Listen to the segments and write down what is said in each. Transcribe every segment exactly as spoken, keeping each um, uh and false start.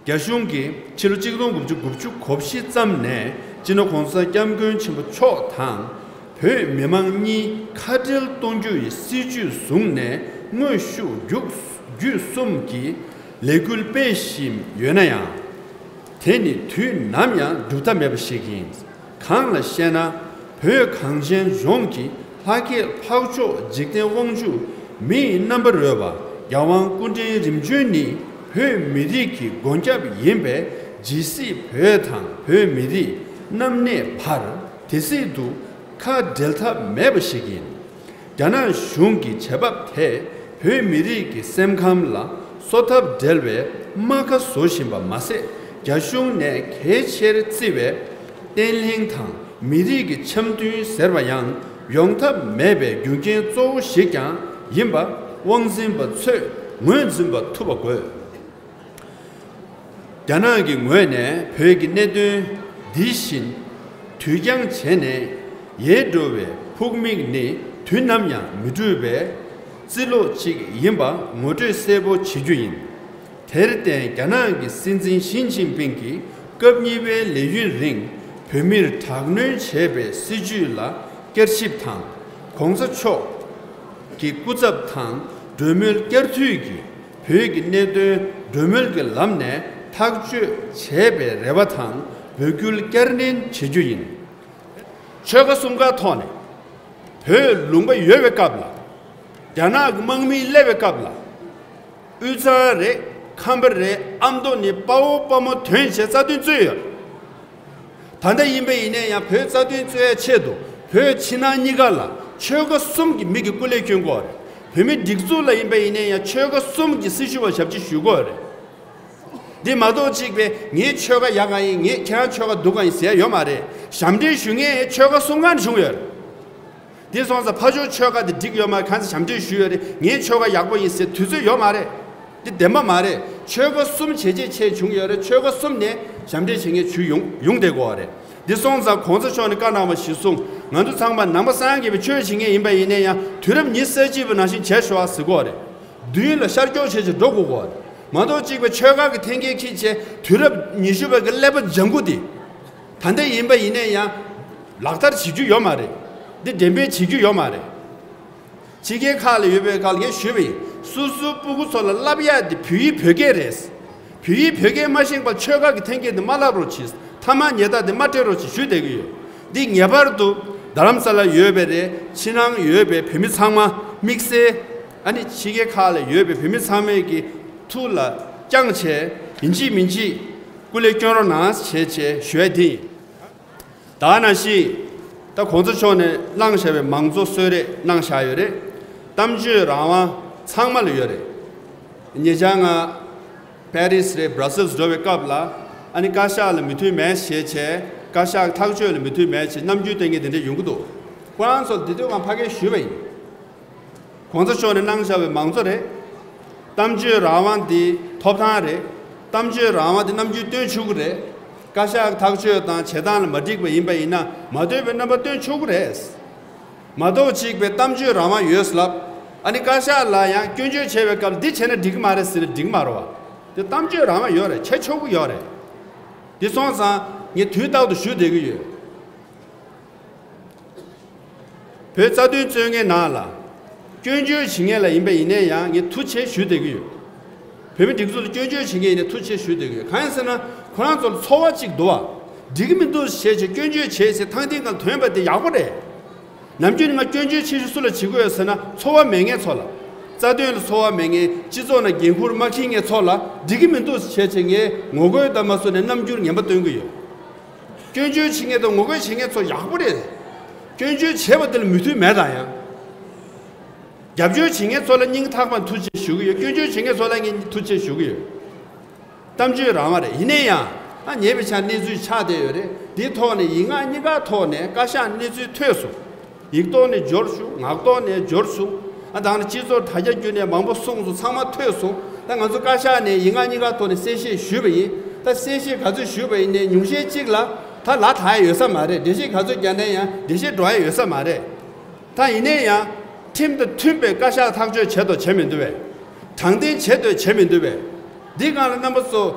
རྒྱ་གཞུང་གིས་ཕྱི་ལོ་གཅིག་སྟོང་དགུ་བརྒྱ་དགུ་བཅུ་གོ་བཞི་ཙམ་ནས་སྤྱི་ནོར་༸གོང་ས་༸སྐྱབས་མགོན་ཆེན་པོ་མཆོག་དང་བོད་མི་མང་གཉིས་ཁ་བྲལ་གཏོང་རྒྱུ་ཡི་སྲིད་ཇུས་བཟུང་ནས་དངོས་ཤུགས་བརྒྱུད་གསུམ་གྱིས་ལས་འགུལ་སྤེལ་བཞིན་ཡོད་ན་ཡང་། དེ་ནི་དུས་ནམ་ཡང་འགྲུབ་ཐབས་མེད་པ་ཞིག་ཡིན། གང་ལ་ཞེ་ན། བོད་གངས་ཅན་ལྗོངས་ཀྱི་ལྷ་སྐལ་འཕགས་མཆོག་འཇིག་རྟེན་དབང་ཕྱུག་མིའི་རྣམ་པར་རོལ་པ་རྒྱལ་དབང་སྐུ་ཕྲེང་རིམ་བྱོན་ནི་བོད་མི་རིགས་ཀྱི་མགོན་སྐྱབས་ཡིན་པས། ཇི་སྲིད་བོད་དང་བོད་མི་རིགས་རྣམ་གནས་བར་དེ་སྲིད་དུ་ཁ་འབྲལ་ཐབས་མེད་པ་ཞིག་ཡིན། རྒྱ་ནག་གཞུང་གི་བྱེད་བབ་དེས་བོད་མི་རིགས་ཀྱི་སེམས་ཁམས་ལ་གསོ་ཐབས་བྲལ་བའི་རྨ་ཁ་བཟོ་བཞིན་པ་མ་ཟད། རྒྱ་གཞུང་ནས་གལ་ཆེར་བརྩི་བའི་བརྟན་ལྷིང་དང་མི་རིགས་ཀྱི་འཆམ་མཐུན་ཟེར་བ་ཡང་ཡོང་ཐབས་མེད་པའི་རྒྱུ་རྐྱེན་གཙོ་བོ་ཞིག་ཀྱང་ཡིན་པ་དབང་འཛིན་པ་ཚོས་ངོས་འཛིན་པ་ཐུབ་པ་དགོས། རྒྱ་ནག་གི་ངོས་ནས་བོད་ཀྱི་གནད་དོན་འདི་བཞིན་དུས་འགྱངས་བྱས་ནས་ཡལ་འགྲོ་བའི་ཕུགས་དམིགས་ནི་དུས་ནམ་ཡང་མི་འགྲུབ་པའི་རྩིས་ལོག་ཅིག་ཡིན་པ་ངོ་སྤྲོད་གསལ་པོ་བྱེད་རྒྱུ་ཡིན། དེར་བརྟེན། རྒྱ་ནག་གི་སྲིད་འཛིན་ཞི་ཅིན་ཕིང་གིས་སྐབས་གཉིས་པའི་ལས་ཡུན་རིང་བོད་མིར་དྲག་གནོན་བྱས་པའི་སྲིད་བྱུས་ལ་བསྐྱར་ཞིབ་དང་། ༸གོང་ས་མཆོག་གི་སྐུ་ཚབ་དང་གྲོས་མོལ་བསྐྱར་མཐུད་ཀྱིས་བོད་ཀྱི་གནད་དོན་གྲོས་མོལ་གྱི་ལམ་ནས་ཐག་གཅོད་བྱས་པའི་རེ་བ་དང་འབོད་སྐུལ་བསྐྱར་ནན་བྱེད་རྒྱུ་ཡིན། ཆོལ་ཁ་གསུམ་ཀའི་ཐོག་ནས་བོད་ལུང་པ་ཡོད་པའི་སྐབས་ལ། རྒྱ་ནག་གི་དམག་མི་སླེབས་པའི་སྐབས་ལ། དབུས་གཙང་རེད། ཁམས་པ་རེད། ཨ་མདོ་ནས་དཔའ་བོ་དཔའ་མོ་ཐོན་བྱས་རྩ་དོན་རྩོད་ཡོད། ད་ལྟ་ཡིན་པ་ཡིན་ནའི་ཡང་བོད་རྩ་དོན་རྩོད་ཡའི་ཆེད་དུ་བོད་ཕྱི་ནང་གཉིས་ཀ་ལ་ཆོལ་ཁ་གསུམ་གྱི་མི་གི་སྐུ་ལས་སྐྱོན་དགོས་རེད། བོད་མི་སྒྲིག་འཛུགས་ལ་ཡིན་པ་ཡིན་ནའི་ཡང་ཆོལ་ཁ་གསུམ་གྱི་སྲི་ཞུ་བ་ཞབས་ཕྱི་ཞུ་དགོས་རེད། འདི་མ་གཏོགས་གཅིག་པས་ངའི་ཆོལ་ཁ་ཡག་ག་ཡིན། ངས་ཁྱེད་རང་ཆོལ་ཁ་སྡུག་ག་ཡིན་ཟེར་ཡ་ཡོད་མ་རེད། ཞབས་འདྲེན་ཞུ་མཁན་ཆོལ་ཁ་གསུམ་ཀ་ནས་བྱུང་ཡོད་རེད། འདི་སོང་ཙང་ཕར་ཕྱོགས་ཆོལ་ཁ་དེ་འགྲིག་ཡོད་མ་རེད། གང་ཚེ་ཞབས་འདྲེན་ཞུས་ཡོད་རེད། ངའི་ཆོལ་ཁ་ཡག་པོ་ཡིན་ཟེར་དུས་ཚོད་ཡོད་མ་རེད། འདི་བདེན་པ་མ་རེད། ཆོལ་ཁ་གསུམ་བྱས་རྗེས་ཆེ་བྱུང་ཡོད་རེད། ཆོལ་ཁ་གསུམ་ནས་ཞབས་འདྲེན་བྱེད་མཁན་ཞུ་ཡོང་ཡོང་བསྡད་དགོས་པ་རེད། འདི་སོང་ཙང་གོང་ས་མཆོག་ནས་བཀའ་གནང་བ་གཞིར་བཟུང་ང་ཚོ་ཚང་མ་ནང་པ་སངས་རྒྱས་པའི་ཆོས་བྱེད་མཁན་ཡིན་པ་ཡིན་ན་ཡང་དུས་རབས་ཉི་ཤུ་རྩ་གཅིག་པའི་ནང་བཞིན་བྱས་ཤོག་ཨ་ཟེར་དགོས་པ་རེད། མདུན་ལ་ཤར་སྐྱོད་བྱས་བྱས་འགྲོ་དགོས་དགོས་རེད། མ་གཏོགས་གཅིག་པ་ཆོལ་ཁ་གི་འཐེན་འཁྱེར་འཁྱེར་བྱས་དུས་རབས་ཉི་ཤུ་པའི་གི་ཀླད་པ་ལྗང་ཁུ་འདི། ད་ལྟ་ཡིན་པ་ཡིན་ནའི་ཡང་ལག་བསྟར་བྱེད་རྒྱུ་ཡོད་མ་རེད། འདི་འགྲེམས་སྤེལ་བྱེད་རྒྱུ་ཡོད་མ་རེད། ཕྱི་རྒྱལ་ཁག་ལ་ཡོད་པའི་སྐབས་ལ་ངས་ཞུས་པ་ཡིན། སོ་སོའི་སྤུ་གུ་ཚོ་ལ་བསླབ་ཡག་འདི་བོད་ཡིག་བོད་སྐད་རེད། བོད་ཡིག་བོད་སྐད་མ་ཤེས་པར་ཆོལ་ཁ་གི་འཐེན་འཁྱེར་འདི་མ་བསླབ་རོགས་གྱིས། ཐ་མག་ཉལ་ཐ་འདི་མ་སྤྲད་རོགས་གྱིས་ཞུས་བསྡད་ཀྱི་ཡོད། འདི་ངེས་པར་དུ་རྡ་རམ་ས་ལ་ཡོད་པའི་རེད། ཕྱི་ནང་ཡོད་པའི་བོད་མི་ཚང་མ་དམིགས་བསལ་ཨ་ནི་ཕྱི་རྒྱལ་ཁག་ལ་ཡོད་པའི་བོད་མི་ཚང་མས་ཀྱི་ཐུགས་ལ་བཅངས་བྱས་ཡིན་གཅིག་མིན་གཅིག་སྐུ་ལས་སྐྱོན་རོགས་གནང་བྱས་བྱས་ཞུ་ཡ་འདི་ཡིན། ད་ནང་བཞིན་ད་གོང་ས་མཆོག་ནས་གནང་བཞག་པའི་མང་གཙོ་གསོལ་རས་གནང་བཞག་ཡོད་རེད། གཏམ་བརྗོད་རང་དབང་ཚང་མ་ལ་ཡོད་རེད། ཉེ་ཆར་ང་པེ་རིས་རེད། བྷ་ར་སེལ་སི་འགྲོ་བའི་སྐབས་ལ་ཨ་ནི་བཀའ་ཤག་ལ་མོས་མཐུན་མེད་ཞེས་བྱས། བཀའ་ཤག་ཐག་གཅོད་ལ་མོས་མཐུན་མེད་ཞེས་རྣམ་འགྱུར་སྟོན་མཁན་དེ་འདྲ་ཡོང་གི་འདུག་ཁོ་རང་ཚོ་འདི་དུས་ང་ཕ་གིར་ཞུས་པ་ཡིན། གོང་ས་མཆོག་ནས་གནང་བཞག་པའི་མང་གཙོ་རེད། གཏམ་བརྗོད་རང་དབང་འདི་ཐོབ་ཐང་རེད། གཏམ་བརྗོད་རང་དབང་འདི་རྣམ་འགྱུར་སྟོན་ཆོག་གི་རེད། བཀའ་ཤག་ཐག་གཅོད་དང་བྱེད་སྟངས་ལ་མ་འགྲིག་པ་ཡིན་པ་ཡིན་ན་མ་འདོད་པའི་རྣམ་པ་སྟོན་ཆོག་གི་རེད། མ་གཏོགས་གཅིག་པའི་གཏམ་བརྗོད་རང་དབང་ཡོད་ལབ། ཨ་ནི་བཀའ་ཤག་ལ་ཡང་སྐྱོན་བརྗོད་བྱས་པའི་སྐབས་འདི་བྱས་ན་འགྲིག་གི་མ་རེད་ཟེར་ན་འགྲིག་གི་མ་རེད་བ། འདི་གཏམ་བརྗོད་རང་དབང་ཡོད་རེད། བྱེད་ཆོག་གི་ཡོད་རེད། འདི་སོང་ཙང་ངས་དུས་རྟག་ཏུ་ཞུ་བསྡད་ཀྱི་ཡོད། བོད་རྩ་དོན་རྩོད་མཁན་ནང་ལ་སྐྱོན་བརྗོད་བྱེད་མཁན་ལ་ཡིན་པ་ཡིན་ནའི་ཡང་ངས་ཐུགས་རྗེ་ཆེ་ཞུ་བསྡད་ཀྱི་ཡོད། བོད་མི་སྒྲིག་འཛུགས་ལ་སྐྱོན་བརྗོད་བྱེད་མཁན་ཡིན་ནའི་ཐུགས་རྗེ་ཆེ་ཞུ་བསྡད་ཀྱི་ཡོད། གང་ཡིན་ཟེར་ན་ཁོ་རང་ཚོར་ཚོར་བ་གཅིག་འདུག་བ། འགྲིག་གི་མི་འདུག་ཞེས་བྱས་སྐྱོན་བརྗོད་བྱས་ཟེར་ཐང་ཐིང་སྒང་ཐོན་པ་དེ་ཡག་པོ་རེད། ནམ་རྒྱུན་ང་སྐྱོན་བརྗོད་ཆེ་ཤོས་སུ་ལ་བྱེད་དགོས་ཟེར་ན་ཚོར་བ་མེད་མཁན་ཚོ་ལ། རྩ་དོན་ལ་ཚོར་བ་མེད་མཁན། སྤྱི་ཚོགས་ནང་འགན་འཁུར་མ་འཁྱེར་མཁན་ཚོ་ལ་འགྲིག་གི་མི་འདུག་ཞེས་བྱས་ངས་ངོ་རྒོལ་དང་མ་སོ་ནས་རྣམ་འགྱུར་ངན་པ་སྟོན་གྱི་ཡོད། སྐྱོན་བརྗོད་བྱེད་མཁན་དང་ངོ་རྒོལ་བྱེད་མཁན་ཚོ་ཡག་པོ་རེད། སྐྱོན་བརྗོད་བྱས་པ་དེ་ལ་མོས་མཐུན་མེད་དམ་ཡང་། རྒྱབ་སྐྱོར་བྱེད་མཁན་ཚོ་ལ་སྙིང་ཐག་པ་ནས་ཐུགས་རྗེ་ཆེ་ཞུ་གི་ཡོད། སྐྱོན་བརྗོད་བྱེད་མཁན་ཚོ་ལ་ངས་ཐུགས་རྗེ་ཆེ་ཞུ་གི་ཡོད། གཏམ་བརྗོད་རང་དབང་རེད། ཡིན་ནའི་ཡང་ཨ་ཉེ་བའི་ཆར་གནས་ཚུལ་ཆགས་བསྡད་ཡོད་རེད། དེའི་ཐོག་ནས་ཡིག་ངག་གཉིས་ཀ་ཐོག་ནས་བཀའ་ཤག་གནས་ཚུལ་ཐོས་སོང་། ཡིག་ཐོག་ནས་འབྱོར་བྱུང་། ངག་ཐོག་ནས་འབྱོར་བྱུང་། ཨ་ད་ནི་སྤྱི་ཚོགས་དྲ་རྒྱ་བརྒྱུད་ནས་མང་པོ་གསུངས་སོང་། ཚང་མ་ཐོས་སོང་། ད་ང་ཚོ་བཀའ་ཤག་ནས་ཡིག་ངག་གཉིས་ཀ་ཐོག་ནས་གསལ་བཤད་ཞུས་པ་ཡིན། ད་གསལ་བཤད་ག་ཚོད་ཞུས་པ་ཡིན་ནའི་ཉུང་ཤས་གཅིག་ལ་ད་ལ་དྭགས་ཡོད་ས་མ་རེད། འགྲེལ་བཤད་ག་ཚོད་བརྒྱབ་ནའི་ཡང་འགྲེལ་བཤད་འགྲོ་ཡ་ཡོད་ས་མ་རེད། ད་ཡིན་ནའི་ཡང་ཁྲིམས་དང་མཐུན་པའི་བཀའ་ཤག་ཐག་གཅོད་བྱེད་དོ་བྱེད་མི་འདུག་བས། དྲང་བདེན་བྱེད་དོ་བྱེད་མི་འདུག་བས། འདི་སྒང་ལ་རྣམ་པ་ཚོ་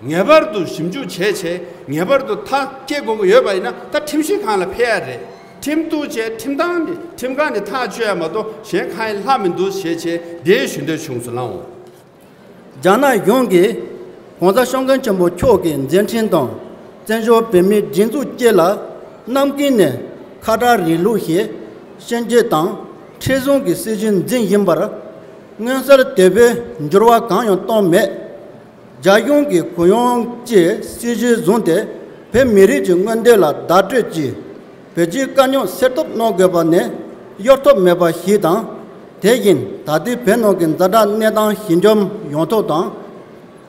ངེས་པར་དུ་ཞིབ་འཇུག་བྱས་བྱས། ངེས་པར་དུ་ཐག་བཅད་དགོས་ཀྱི་ཡོད་པ་ཡིན་ན། ད་ཁྲིམས་ཞིབ་ཁང་ལ་ཕེབས་ཡ་རེད། ཁྲིམས་གཏུག་བྱས། ཁྲིམས་ཐང་ནས། ཁྲིམས་ཁང་ནས་ཐག་གཅོད་ཡ་མ་གཏོགས་གཞན་གང་ཡིན་ལྷག་མི་འདུག་ཞེས་བྱས་དེ་ཞུ་འདོད་བྱུང་སོང་ལགས། རྒྱ་ནག་གཞུང་གིས་༸གོང་ས་༸སྐྱབས་མགོན་ཆེན་པོ་མཆོག་གི་མཛད་འཕྲིན་དང་། བཙན་བྱོལ་བོད་མིའི་སྒྲིག་འཛུགས་བཅས་ལ་གནམ་དཀྱིལ་ནས་ཁ་བྲལ་རིང་ལུགས་ཞེས་བཤད་རྒྱུ་དང་། མཁྲེགས་བཟུང་གི་སྲིད་བྱུས་འཛིན་བཞིན་པར། མངོན་གསལ་དོད་པོའི་འགྱུར་བ་གང་ཡང་བཏང་མེད། རྒྱ་གཞུང་གིས་གུ་ཡངས་ཀྱི་སྲིད་བྱུས་བཟུང་སྟེ། བོད་མི་རིགས་ཀྱི་མངོན་འདོད་ལ་བརྡ་སྤྲོད་ཀྱིས། བོད་སྤྱིའི་དཀའ་རྙོག་སེལ་ཐབས་གནང་དགོས་པ་ནི་གཡོལ་ཐབས་མེད་པ་ཞིག་དང་། དེ་བཞིན་ད་ལྟའི་བོད་ནང་གི་ཛ་དྲག་གནས་སྟངས་ཞི་འཇམ་ཡོང་ཐབས་དང་།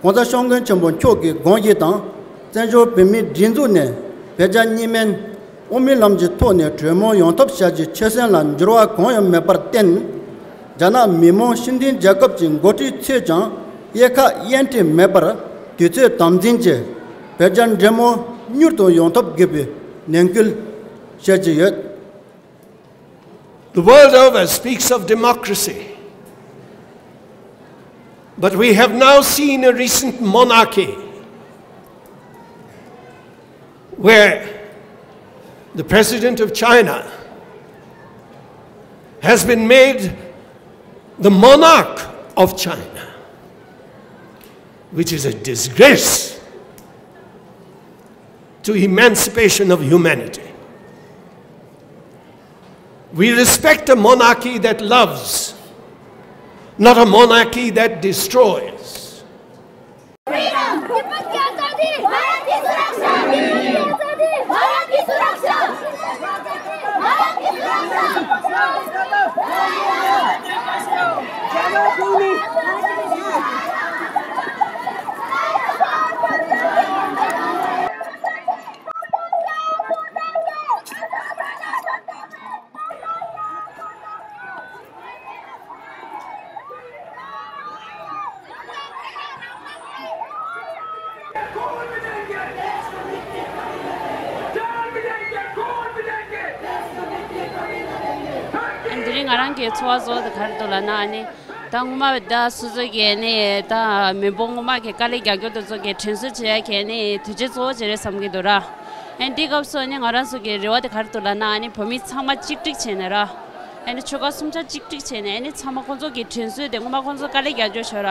༸གོང་ས་༸སྐྱབས་མགོན་ཆེན་པོ་མཆོག་གི་དགོངས་གཞི་དང་། བཙན་བྱོལ་བོད་མིའི་སྒྲིག་འཛུགས་ནས་བོད་རྒྱ་གཉིས་སྨན་དབུ་མའི་ལམ་གྱི་ཐོག་ནས་གྲོས་མོལ་ཡོང་ཐབས་བྱ་རྒྱུའི་ཆོད་སེམས་ལ་འགྱུར་བ་གང་ཡང་མེད་པར་བརྟེན། རྒྱ་ནག་མི་དམངས་སྤྱི་མཐུན་རྒྱལ་ཁབ་ཀྱི་འགོ་ཁྲིད་ཚོས་ཀྱང་དབྱེ་ཁག་དབྱེ་འབྱེད་མེད་པར། དུས་ཚོད་དམ་འཛིན་གྱིས་བོད་རྒྱ་འབྲེལ་མོལ་མྱུར་དུ་ཡོང་ཐབས་དགོས་པའི་ནན་སྐུལ་བྱེད་ཀྱི་ཡོད། The world over speaks of democracy, but we have now seen a recent monarchy where the president of China has been made the monarch of China, which is a disgrace to emancipation of humanity. We respect a monarchy that loves, not a monarchy that destroys. དེ་རིང་ང་རང་གི་ཚོར་བ་གཙོ་བོ་དེ་ག་རེ་འདུག་ལབ་ན། ཨ་ནི་ད་སྔོན་མ་ད་སོ་སོ་གི་ནི་ད་མི་འབོར་སྔོན་མ་གི་དཀའ་ལས་རྒྱག་རྒྱུ་དེ་ཚོ་གི་དྲན་གསོ་བྱེད་ཡ་གི་ནི་དུས་ཚོད་གཙོ་བོ་ཅིག་རེད་བསམ་གྱི་འདུག་ར། ཨ་ནི་འདི་སྐབས་སུ་ནི་ང་རང་ཚོ་གི་རེ་བ་དེ་ག་རེ་འདུག་ལབ་ན། ཨ་ནི་བོད་མི་ཚང་མ་གཅིག་སྒྲིལ་བྱས་ནས་ར། ཨ་ནི་ཆོལ་ཁ་གསུམ་ཆ་གཅིག་སྒྲིལ་བྱས་ནས། ཨ་ནི་ཚང་མ་ཁོང་ཚོ་གི་དྲན་གསོ་དེ། སྔོན་མ་ཁོང་ཚོ་དཀའ་ལས་རྒྱག་རྒྱུ་བྱོས་ར།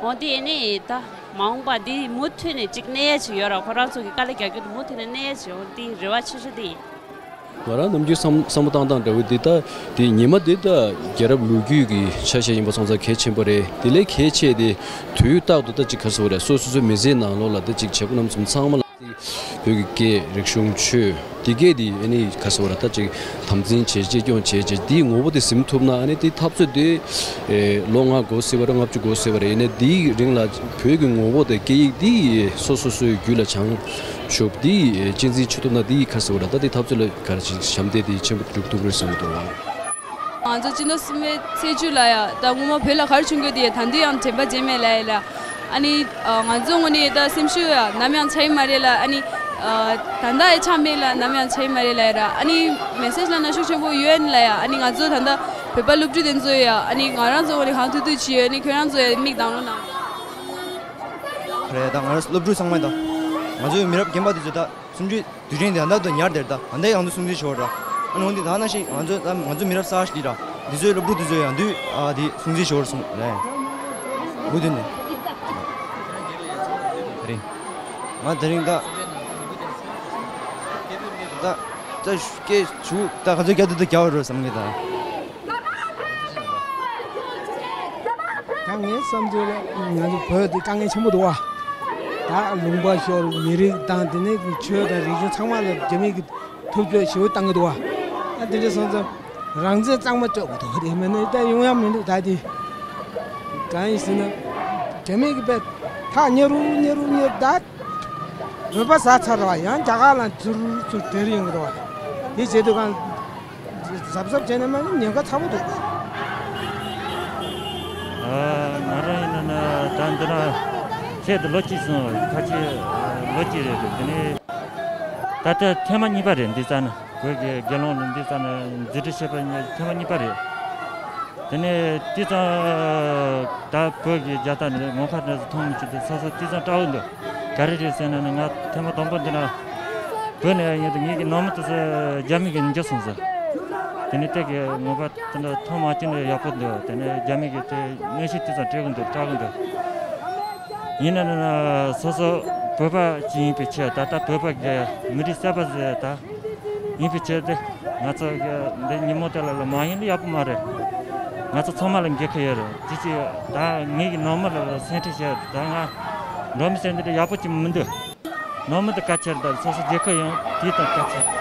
འོ་དེ་ཨ་ནི་ད་མ་འོངས་པ་འདི་མུ་མཐུད་ནས་ཅིག་གནས་ཡ་ཅིག་ཡོད་ར། ཁོ་རང་ཚོ་གི་དཀའ་ལས་རྒྱག་རྒྱུ་དེ་མུ་མཐུད་ནས་གནས་ཡ་ཅིག་འོ་དེ་རེ་བ་ཆེ་ཤོས་དེ་ཡིན། ང་རང་ནམ་རྒྱུན་བསམ་བསམ་བློ་བཏང་སྟངས་འདྲ་བོ་འདི། ད་དེ་ཉི་མ་འདི་ད་རྒྱལ་རབས་ལོ་རྒྱུས་ཀྱི་ཆ་ཤས་ཡིན་པ་སོང་ཙང་གལ་ཆེན་པོ་རེད། དེ་ལས་གལ་ཆེ་དེ་དུས་རྟག་ཏུ་ད་ཅིག་ག་ཟེར་བ་རེད། སོ་སོ་སོའི་མི་ཚེའི་ནང་ལོགས་ལ་ད་ཅིག་བྱེད་སྒོ་རྣམ་གསུམ་ཚང་མ་ལ། བོད་ཀྱི་སྐད། རིག་གཞུང་། ཆོས། དེ་གས་དེ་ཨ་ནི་ག་ཟེར་བ་རེད། ད་ཅིག་དམ་འཛིན་བྱས། གཅེས་སྐྱོང་བྱས་བྱས། དེའི་ངོ་བོ་དེ་ཟིན་ཐུབ་ན། ཨ་ནི་དེ་འཐབ་རྩོད་དེ་ཨེ་ལོ་ལྔ་འགོར་སྲིད་པ་རེད། ལྔ་བཅུ་འགོར་སྲིད་པ་རེད། ཡིན་ནའི་དེའི་རིང་ལ་བོད་ཀྱི་ངོ་བོ་དེ། སྐད་ཡིག་དེ་སོ་སོ་སོའི་རྒྱུད་ལ་བྱང་ཆུབ་དེ་གཅེས་འཛིན་བྱེད་ཐུབ་ན། དེ་ག་ཟེར་བ་རེད། ད་དེ་འཐབ་རྩོད་ལ་ག་རེ་ཞིག་ཞབས་འདེགས་དེ་ཆེན་པོ་སྒྲུབ་ཐུབ་རེད་བསམ་གྱི་འདུག་ང་ཚོ་སྤྱི་ཟླ་གསུམ་པའི་ཚེས་བཅུ་ལ་ཡ། ད་སྔོན་མ་བོད་ལ་ག་རེ་བྱུང་གི་དེ་ད་དུང་ཡང་དྲན་པ་བརྗེད་མེད་ལ་ཡ་ལ། ཨ་ནི་ང་ཚོ་དངོས་གནས་ད་སེམས་ཤུགས་ཡ་ནམ་ཡང་ཆག་གི་མ་རེད་ལ། ཨ་ནི་ད་ལྟ་ཡ་ཆག་མེད་ལ། ནམ་ཡང་ཆག་གི་མ་རེད་ལ་ཡ་ར། ཨ་ནི་མེ་སེ་ཇི་ལ་གནོན་ཤུགས་ཆེན་པོ་ཡོད་ནི་ལ་ཡ། ཨ་ནི་ང་ཚོ་ད་ལྟ་བོད་པ་སློབ་ཕྲུག་དེ་ཚོ་ཡ། ཨ་ནི་ང་རང་ཚོ་དངོས་གནས་གང་ཐུབ་ཐུབ་བྱེད་ཡོད། ཨ་ནི་ཁྱོད་རང་ཚོ་ཡ་མིག་གདངས་རོགས་གནང་། རེད། ད་ང་རང་སློབ་ཕྲུག་ཚང་མ་ད་ང་ཚོའི་མི་རབས་རྒན་པ་དེ་ཚོ་ད། གསུམ་བཅུའི་དུས་དྲན་དེ་ད་ལྟ་དུ་ཉར་དེར། ད་ད་ལྟ་ཡང་དུ་སྲུང་བརྩི་ཞུ་བར་ར། ཨ་ནི་འོན་ཏེ་ད་ནང་བཞིན་ང་ཚོ་ད་ང་ཚོ་མི་རབས་གསར་ཞིག་ར། འདི་ཚོའི་སློབ་ཕྲུག་འདི་ཚོས་ཡང་དུས་ཨ་དེ་སྲུང་བརྩི་ཞུ་བར་གསུངས་རེད། མུ་མཐུད་ནས། དེ་རིང་ང་དེ་རིང་ད་ད་ད་སྐད་ཞུ་ད་ག་ཚོད་རྒྱག་ཐུབ་ད་རྒྱག་བར་རོ་བསམ་གི་ད། ད་ངའི་བསམ་ཚུལ་ལ་ང་ཚོ་བོད་འདི་དཀའ་ངལ་ཆེན་པོ་འདུག་བ། ད་ལུང་པ་ཤོར། མི་རིགས་དང་དེ་ནས་ཆོས་དང་རིག་གཞུང་ཚང་མ་ལ་རྒྱ་མི་གི་ཐུབ་ཚོད་ཞེ་པོ་བཏང་གི་འདུག་བ། ད་དེ་འདྲ་སོང་ཙང་རང་བཙན་གཙང་མ་སྤྱོད་དགོས་འདུག་དེ་མིན་ན་ད་ཡོང་ཡ་མི་འདུག་ད་དེ་གང་ཡིན་ཟེར་ན་རྒྱ་མི་གི་དཔེ་ཐག་ཉེ་རུ་ཉེ་རུ་ཉེ་རུ་ད་བོད་པ་ཟ་ཚར་བ། ཡང་རྒྱ་གར་ལ་ཚུར་ཚུར་དེར་ཡོང་གི་འདུག་བ། དེ་བྱེད་དུས་གང་། གཟབ་གཟབ་བྱས་ན་མ་ནི་ཉེན་ཁ་ཚ་པོ་འདུག་ཨ། ང་རང་ཡིན་ན་ན་ད་འདི་ན་ཆེད་དུ་ལོ་གཅིག་སོང་། ཁ་ཆེ་ལོ་གཅིག་རེད་འདུག་དེ་ནས་ད་ལྟ་ཐེངས་མ་གཉིས་པ་རེད། འདི་ཙ་ན་བོད་ཀྱི་དགེ་སློང་ལ་འདི་ཙ་ན་འཛིན་གྲྭ་བཤད་པ་ཐེངས་མ་གཉིས་པ་རེད། དེ་ནས་དེ་ཙང་ད་བོད་ཀྱི་རྒྱལ་དར་ནས་ངོ་མཁར་ནས་མཐོང་མི་བྱེད་དུ་ས་ས་དེ་ཙང་སྐྲག་འདུག་ག་རེ་རེད་ཟེར་ན་ནི། ང་ཐེངས་མ་དང་པོ་འདི་ན་བོད་ནས་ཡིན་དུས། ངེད་ཀྱི་ནང་མི་དེ་ཚོ་རྒྱ་མི་གིས་འཇུ་སོང་ཟེར། དེ་ནས་དེ་གི་ངོ་མ་དེ་འདྲ་མཐོང་མ་བྱུང་ནས་ཡག་པོ་འདུག་དེ་ནས་རྒྱ་མི་གིས་དེ་གནོན་ཤུགས་དེ་ཙམ་སྤྲད་གི་འདུག་སྤྲད་གི་འདུག་ཡིན་ན་ནི་སོ་སོ་བོད་པ་ཅིག་ཡིན་པའི་ཕྱིར། ད་ལྟ་བོད་པ་གི་མི་རིགས་གསར་པ་ཟེར་ད་ཡིན་པའི་ཕྱིར་དེ། ང་ཚོ་གི་འདི་ཉིན་མོ་དེ་ལ་ལ་མ་ཡིན་ན་ཡག་པོ་མ་རེད། ང་ཚོ་ཚང་མ་ལ་འགན་ཁུར་ཡོད་རེད། དེ་ཅི་ད་ངེད་ཀྱི་ནང་མི་ལ་ལ་སེམས་ཁྲལ་བྱས། ད་ང་འགྲོ་མི་སེམས་འདི་ཡག་པོ་ཅིག་མི་འདུག་ནང་མི་དེ་གལ་ཆེ་རེད། ད་སོ་སོ་རྒྱལ་ཁབ་ཡང་དེ་དང་གལ་ཆེ།